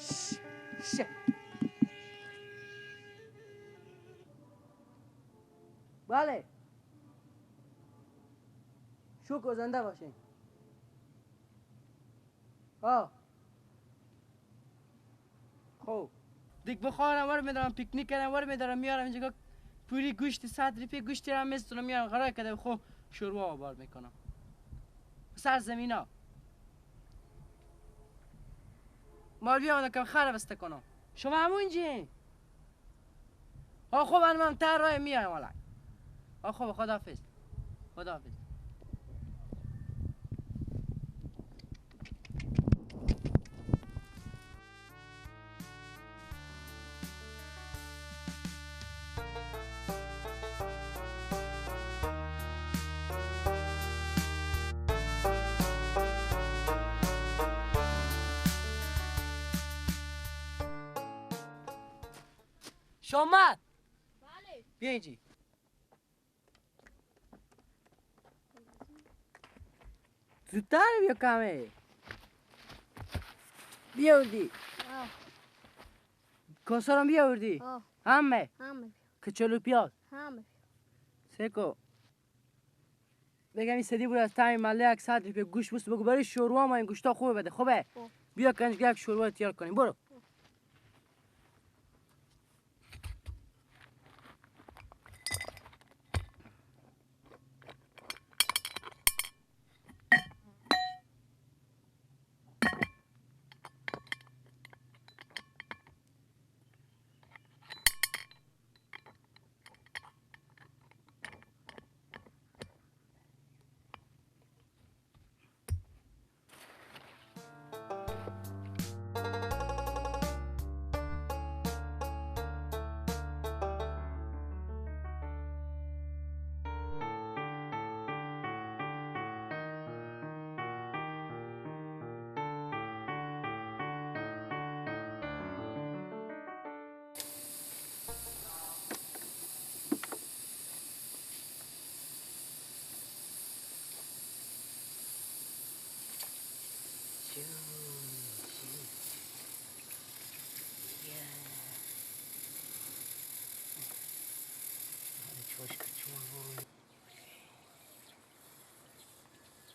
شه. بله. شکر زنده باشین. آه. خب. دیگ بخارم ور میدارم پیکنیک کردم ور میدارم میارم اینجا پوری گوشت 100 روپیه گوشت را میستونم میارم قرار کرده خب شوروا بار میکنم. سر زمینا. مال بیام کم خراب است کنم. شما همونجی. آ خب من تر راه میایم والا. آ خب خداحافظ. خداحافظ. شامد. بله. بیا اینجی. زودتر بیا کمه. بیاوردی. کاسارم بیاوردی. همه. همه. کچلو پیاز. همه. سکو. بگم این سدی بود از تایم مله 100 روپیه گوش بس بگو برای شوروا ما این گوشتا خوبه بده. خوبه. بیا کنج یک شوروا تیار کنیم. برو.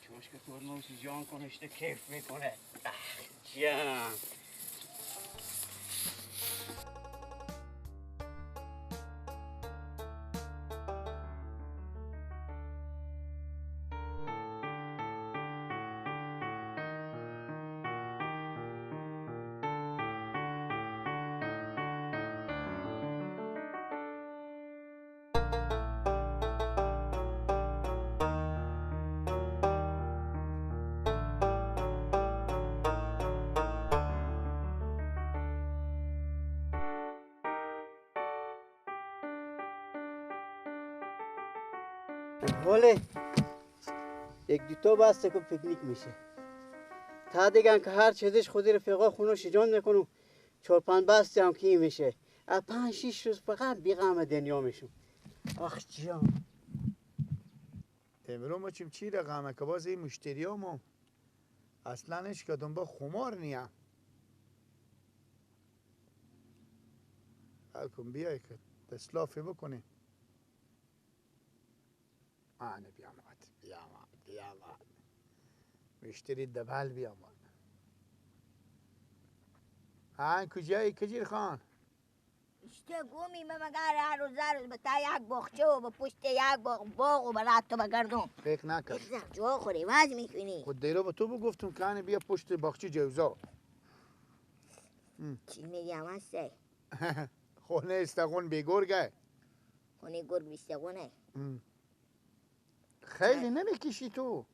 چوش که تورنوسی جان کنشته کیف میکنه. جان ولی یک دوتا بسته که پیکنیک میشه تا دیگه که هر چیزش خودی رفیقا خونوش جان میکنم 4-5 بسته هم که میشه 5-6 روز فقط بیغم دنیا میشم. آخ جان امرو ما چیم چی رقمه که باز این مشتری همو اصلا اش کدوم با خمار نیم بلکن بیای که تسلافی بکنیم. آنه بیامد بیامد بیامد مشتری دبل بیامد. آن کجایی کجیر خان؟ اشته گومی من مگر هر روز هر روز به تا یک باغچه و به پشت یک باغ و برات تو بگردم. فکر نکن. جو خوری واز میکنی. خود دیرو به تو بگفتم که آنه بیا پشت باغچه جوزا. چی میگم هسته؟ خونه استقون بی گرگه. خونه گرگ بیستقونه. خیلی نمیکشی تو؟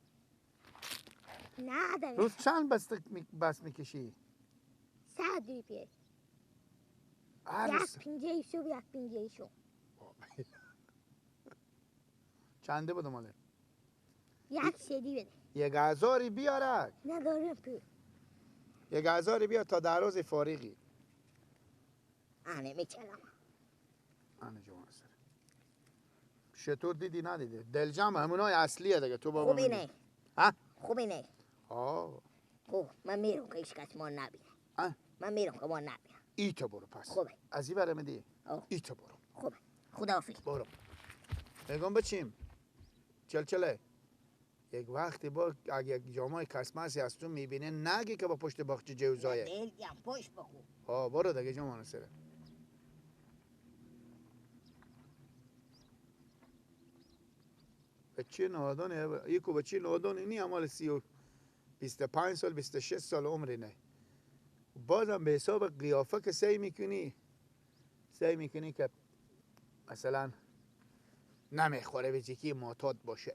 نه داره. روز چند بس میکشی؟ 100 روپیه. یک پینجه شو یک پینجه شو. چنده بود ماله؟ یک سدی بده. 1000 بیارک. ندارم پول. 1000 بیار تا در روز فارغی. آنه میچلم. آنه جوان سر. شطور دیدی ندیدی؟ دلجم همونای اصلیه دیگه تو بابا. خوبی نه. ها؟ خوبی نه. آه. خوب من میرم که هیچ کس ما نبینه. من میرم که ما نبیم. ای تو برو پس. خوبه. از این برم دی. ای تو برو. خوبه. خداحافظ. برو. میگم بچیم. چلچله. یک وقتی با اگه یک جامعه کسمسی از تو میبینه نگی که با پشت باغچه جوزایه. دلیم پشت بخو. ها برو دیگه جامعه سره. بچه نادانه یکو بچه نادانه نی امال 25 سال 26 سال عمری نه. بازم به حساب قیافه که سعی میکنی که مثلا نمیخوره به که معتاد باشه.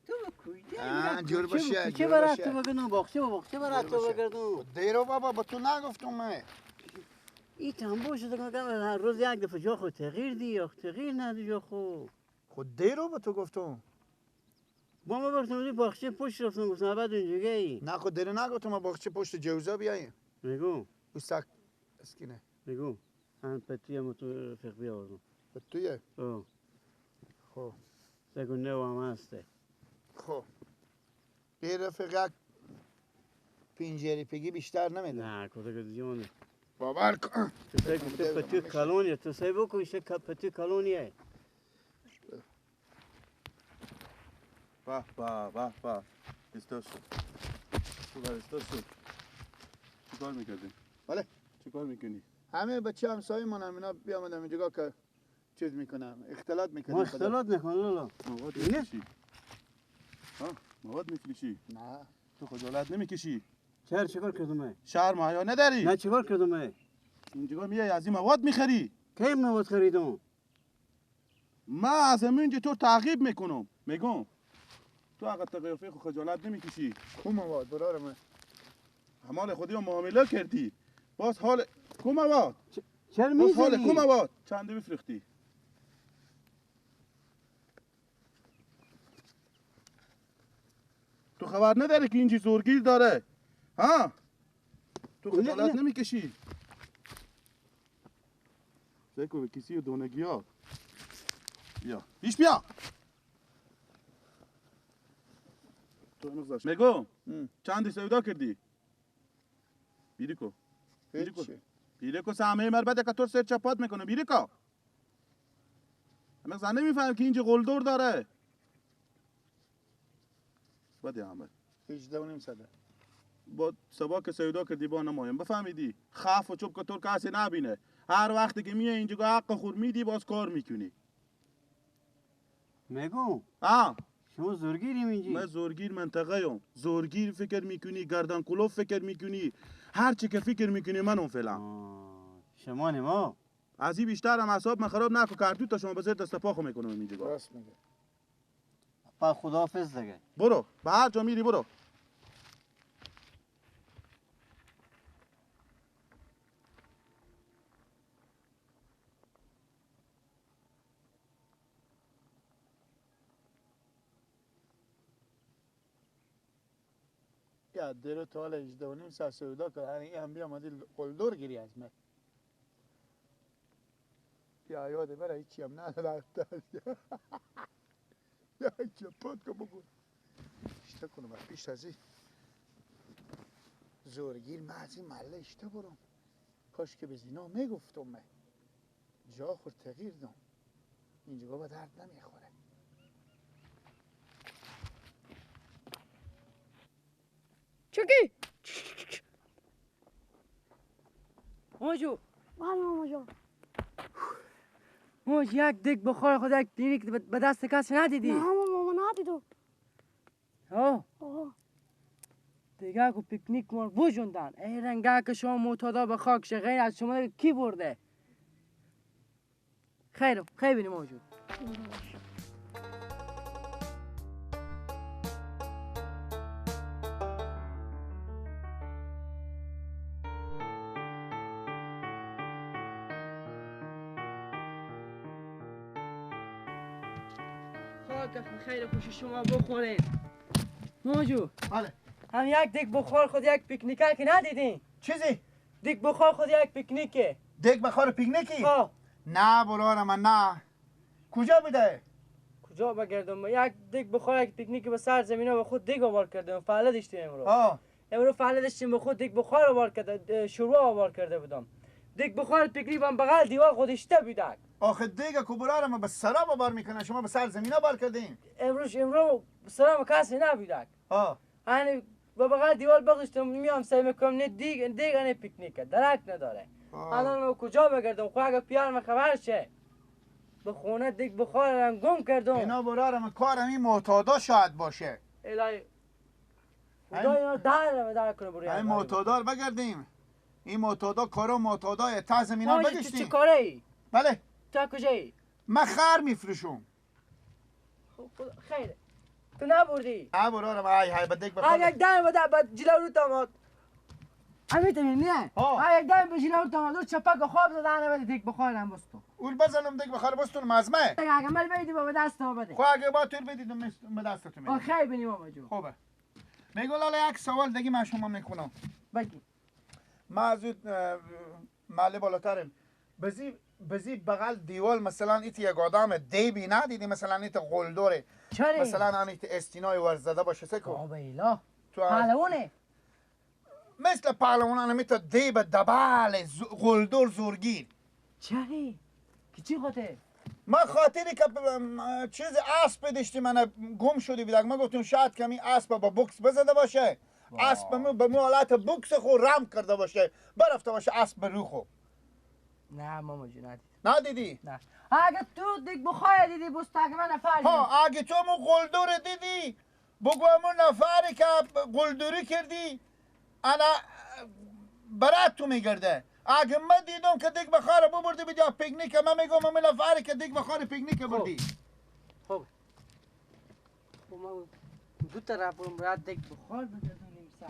تو کجا جور باشه چه برات تو بگردم باغچه برات تو بگردم. دیرو بابا با تو نگفتم من. این تنبو شده که هر روز یک دفعه جا خود تغییر دی یا تغییر ندی جا خود. خود دیرو با تو گفتم. با ما برفتم باغچه پشت رفتم گفتم بعد اونجا ای. نه خود دیرو نگفتم ما باغچه پشت جوزا بیاییم. میگم. او سک اسکینه. میگم من پتوی ما تو رفیق بیاوردم. پتویه؟ آه. خب. سگو نو هم هسته. خب. به رفیق یک پینجری پگی بیشتر نمیده. نه کدو کدو جونه. باور کن. تو سگ پتو کالونیه تو سگ بکن شه پتو کالونیه. به به به به استاد شد. تو استاد شد. چیکار میکردی؟ بله. چیکار میکنی؟ همه بچه همسایه من همینا بیامدم اینجا که چیز میکنم اختلاط میکنم. ما اختلاط نکن لالا. مواد میفروشی؟ ها مواد میفروشی؟ نه. تو خجالت نمیکشی؟ چرا چیکار کردم؟ شرم حیا نداری؟ نه چیکار کردم؟ اینجا میای از این مواد میخری؟ کی مواد خریدم؟ من از همینجا تو تعقیب میکنم. میگم تو آقا تقیفه خو خجالت نمیکشی؟ کو مواد برار من؟ همال خودی رو معامله کردی. باز حال کو مواد؟ چرا میزنی؟ باز حال کو مواد؟ چنده بفروختی؟ تو خبر نداری که اینجا زورگیر داره؟ ها؟ تو خجالت نمیکشی؟ سیکو به کسی و دونگی ها بیا بیش بیا تو نگذاشت میگم چندی سودا کردی؟ بیریکو بیریکو بیریکو سهمه مربده که تو سر چپات میکنه بیریکو همه زن نمیفهم که اینجا قلدر داره بده احمد 18.5 صده با سبا که سودا کردی با نمایم بفهمیدی خف و چوب که تو کسی نبینه هر وقتی که میای اینجا حق خور میدی باز کار میکنی میگم شما زورگیریم اینجا من زورگیر منطقه یم زورگیر فکر میکنی گردن کلوف فکر میکنی هر چی که فکر میکنی منم فعلا شما نما از این بیشتر هم اعصاب من خراب نکن کارتو تا شما بزر دست پاخو میکنم اینجا راست میگه با خداحافظ دیگه برو به هر جا میری برو یا درو تا حالا 18.5 ساعت سودا کرد یعنی هم بیامدی قلدر گیری از من یا یاد بره هیچی هم نداره یا چپات که بگو اشته کنم پیش از این زورگیر من از این محله اشته برم کاش که به زینا میگفتم من جا خور تغییر دم اینجا به درد نمیخوره چکی موجو بله ماما موج یک دیگ بخار خود یک دیگ به دست کسی ندیدی؟ نه ماما ندیدم. آه دیگه کو پیکنیک مار بوجوندن ای رنگه که شما معتادا به خاک شه غیر از شما دیگه کی برده؟ خیر خیر بینیم موجود. خیر خوش شما بخورین موجو. بله هم یک دیگ بخار خود یک پیکنیکه که ندیدین؟ چیزی؟ دیگ بخار خود یک پیکنیکه. دیگ بخار پیکنیکی؟ ها. نه برار من نه. کجا بوده؟ کجا بگردم؟ یک دیگ بخار یک پیکنیک به سر زمینا به خود دیگ آوار کردم فعلا داشتیم امروز. ها. امروز فعلا داشتیم به خود دیگ بخار آوار کرده، شوروا آوار کرده بودم. دیگ بخار پیکنیک بام بغل دیوار خودشته بودک. آخه دیگ کبرا ما به سراب بار میکنه، شما به سر زمینا بار کردین. امروز سراب کسی نبودک. ها. یعنی به بغل دیوار بگذاشتم میام سعی میکنم نه دیگ نه پیکنیک درک نداره. الان من کجا بگردم؟ خب اگه پیار من خبر شه به خونه دیگ بخار گم کردم. اینا برارم کارم این معتادا شاید باشه. الهی خدا اینا در کنه برو. این معتادا رو بگردیم. این معتادا کارا معتادای ته زمینا بگشتیم. تو چه کاره ای؟ بله. تو کجایی؟ من خر میفروشم. خب خیره. تو نبردی؟ نه برارم ای های به دیگ بخار. یک دم بده بعد جلو رو تاماد. همین نه؟ ها یک دم به جلو تاماد چپک خواب زدن بده دیگ بخارم بستو. اول بزنم دیگ بخار بستون مزمه. اگه مال بدی بابا دست ما بده. خب اگه با تو بدید به دستت میدم. خیر بینی بابا جو. خوبه. میگم لالا یک سوال دیگه من شما میکنم. بگی. ما از محله بالاترم. بزی بغل دیوال مثلا ایت یک آدم دیبی ندیدی مثلا ایت قلدره. چرا؟ مثلا ایت استینای ورزده باشه سکو. بابا ایلا. پهلوانه. مثل پهلوانان میت دیب دبل قلدر زورگیر. چرا؟ که چی خاطر؟ ما خاطری که چیز اسب داشتی من گم شده بود. ما گفتم شاید کمی اسب با بوکس بزده باشه. اسب به مو حالت بوکس خو رم کرده باشه، برفته باشه اسب به رو خو. نه ماما جون ندیدم. ندیدی؟ نه. اگه تو دیگ بخوای دیدی بستگ من نفر. ها اگه تو مو قلدر دیدی بگو همون نفری که قلدری کردی انا برات تو میگرده. اگه من دیدم که دیگ بخار ببردی بدی پیکنیک من میگم همون نفری که دیگ بخار پیکنیک بردی. خب خب ما دو طرف برم برات دیگ بخار بگردونیم سر.